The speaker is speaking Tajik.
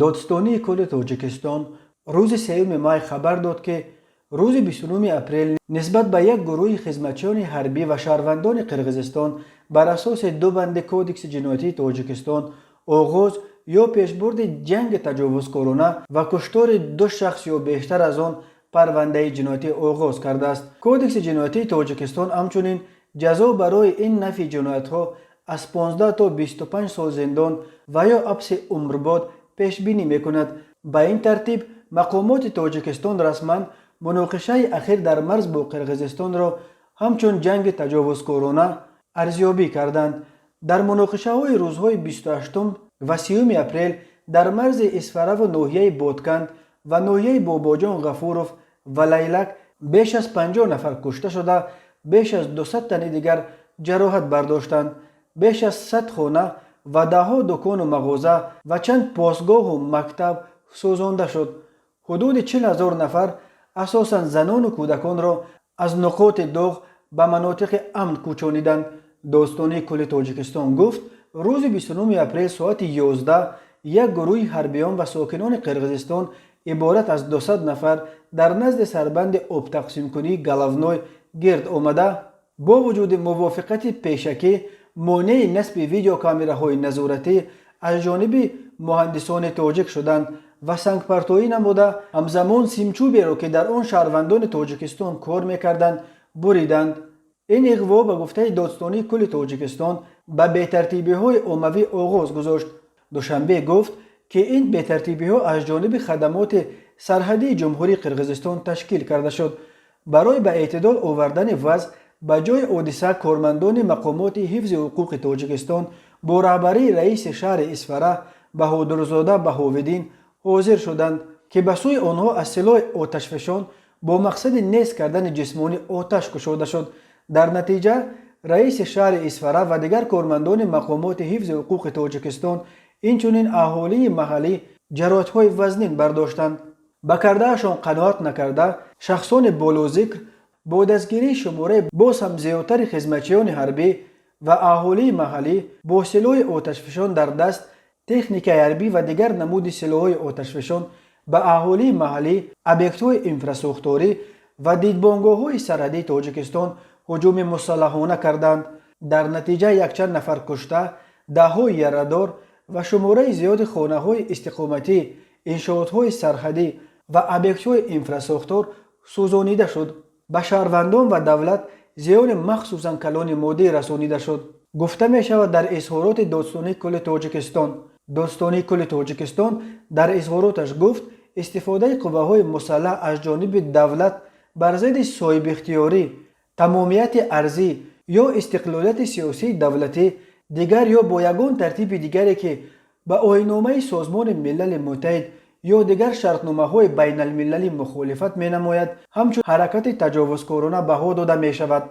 Додстонии кулли Тоҷикистон рӯзи 3 май хабар дод, ки рӯзи 29 апрел нисбат ба як гурӯҳи хизматчиёни ҳарбӣ ва шаҳрвандони Қирғизистон бар асоси ду банди Кодекси ҷиноятии Тоҷикистон, оғоз ё пешбурди ҷанги таҷовузкорона ва куштори ду шахс ё бештар аз он, парвандаи ҷиноятӣ оғоз кардааст. Кодекси ҷиноятии Тоҷикистон ҳамчунин ҷазо барои ин навъи ҷиноятҳо аз 15 то 25 сол зиндон ва ё ҳабси умрбод пешбинӣ мекунад. Ба ин тартиб, мақомоти Тоҷикистон расман муноқишаи ахир дар марз бо Қирғизистонро ҳамчун ҷанги таҷовузкорона арзёбӣ карданд. Дар муноқишаҳои рӯзҳои 28 ва 30 апрел дар марзи Исфараву ноҳияи Бодканд ва ноҳияи Бобоҷон Ғафуров ва Лайлак беш аз 50 нафар кушта шуда, беш аз 200 тани дигар ҷароҳат бардоштанд. Беш аз 100 хона ва даҳҳо дукону мағоза ва чанд постгоҳу мактаб сӯзонда шуд. Ҳудуди 40 000 нафар, асосан занону кӯдаконро, аз нуқоти доғ ба манотиқи амн кӯчониданд. Додстонии кулли Тоҷикистон гуфт, рӯзи 29 апрел соати 11 як гурӯҳи ҳарбиён ва сокинони Қирғизистон иборат аз 200 нафар дар назди сарбанди обтақсимкунии Головной гирд омада, бо вуҷуди мувофиқати пешакӣ, монеи насби видеокамераҳои назоратӣ аз ҷониби муҳандисони тоҷик шуданд ва сангпартоӣ намуда, ҳамзамон симчӯберо, ки дар он шаҳрвандони Тоҷикистон кор мекарданд, буриданд. Ин иғво, ба гуфтаи Додстонии кулли Тоҷикистон, ба бетартибиҳои оммавӣ оғоз гузошт. Душанбе гуфт, ки ин бетартибиҳо аз ҷониби хадамоти сарҳадии Ҷумҳурии Қирғизистон ташкил карда шуд. Барои ба эътидол овардани вазъ ба ҷои ҳодиса кормандони мақомоти ҳифзи ҳуқуқи Тоҷикистон бо раҳбарии раиси шаҳри Исфара Баҳодурзода Баҳовиддин ҳозир шуданд, ки ба сӯи онҳо аз силоҳи оташфишон бо мақсади нест кардани ҷисмонӣ оташ кушода шуд. Дар натиҷа раиси шаҳри Исфара ва дигар кормандони мақомоти ҳифзи ҳуқуқи Тоҷикистон, инчунин аҳолии маҳаллӣ ҷароҳатҳои вазнин бардоштанд. Ба кардаашон қаноат накарда, шахсони болозикр бо дастгирии шумораи боз ҳам зиёдтари хизматчиёни ҳарбӣ ва аҳолии маҳаллӣ бо силоҳи оташфишон дар даст, техникаи ҳарбӣ ва дигар намуди силоҳҳои оташфишон ба аҳолии маҳаллӣ, объектҳои инфрасохторӣ ва дидбонгоҳҳои сарҳадии Тоҷикистон ҳуҷуми мусаллаҳона карданд. Дар натиҷа якчанд нафар кушта, даҳҳои ярадор ва шумораи зиёди хонаҳои истиқоматӣ, иншоотҳои сарҳадӣ ва объектҳои инфрасохтор сӯзонида шуд. Ба шаҳрвандон ва давлат зиёни махсусан калони моддӣ расонида шуд, гуфта мешавад дар изҳороти Додстонии кулли Тоҷикистон. Додстонии кулли Тоҷикистон дар изҳороташ гуфт, истифодаи қувваҳои мусаллаҳ аз ҷониби давлат бар зидди соҳибихтиёрӣ, тамомияти арзӣ ё истиқлолияти сиёсии давлатӣ дигар ё бо ягон тартиби дигаре, ки ба Оинномаи Созмони Милали Муттаҳид ё дигар шартномаҳои байналмилалӣ мухолифат менамояд, ҳамчун ҳаракати таҷовузкорона баҳо дода мешавад.